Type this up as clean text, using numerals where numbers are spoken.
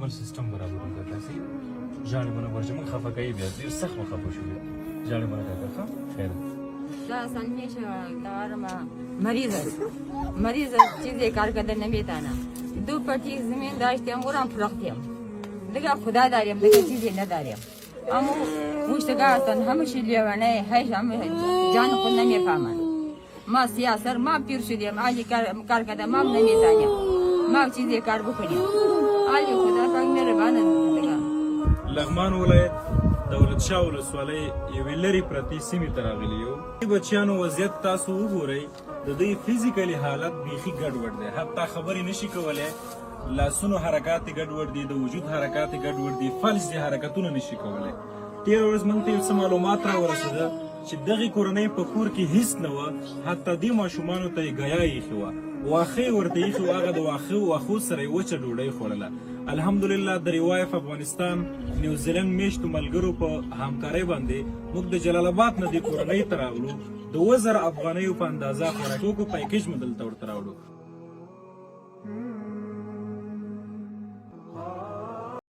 مکمل سیستم برابرو کاکا. سي ژاړې به نه ګوره چې موږ خفه کوي، بیا ډېر سخت به خفه شو. بیا ژاړې به نه کاکا. ښه، خیر. 10 سال میشه دوارم مریض است، مریض است، چیزی کار کرده نمیتانه. دو پتی زمین داشتیم، اورم فروختیم دیگه. خدا داریم دیگه، چیزی نداریم. اما مشتگاه هستن، همه لیوانه هیچ هم جان خود نمیفهمند. ما سیاه ما پیر شدیم، آلی کار کرده ما هم نمیتانیم، ما چیزی کار بکنیم. آلی خدا پاک مهربان است دیگه. لغمان ولایت، دولت شاه ولسوالۍ یوې لرې پرتې سیمې ته راغلي یو. د بچیانو وضعیت تاسو وګورئ. د دوی فزیکلي حالت بیخي ګډوډ دی، حتی خبرې نشي کولی، لاسونو حرکات یې ګډوډ دي، د وجود حرکات یې ګډوډ دي، فلج دي، حرکتونه نشي کولی. تېره ورځ موږ ته یو څه معلومات را ورسېده چې دغې کورنۍ په کور کې هیڅ نه وه، حتی دې ماشومانو ته یې ګیا ایښې وه، واښه یې ورته ایښي وه، هغه د واښو سره یې وچه ډوډۍ خوړله. الحمدلله، د ریوایف افغانستان نیوزیلند میشتو ملګرو په همکارۍ باندې موږ د جلال آباد نه دې کورنۍ ته راغلو. د 7000 افغانیو په اندازه خوراکي توکو پیکیج مو دلته ورته راوړو.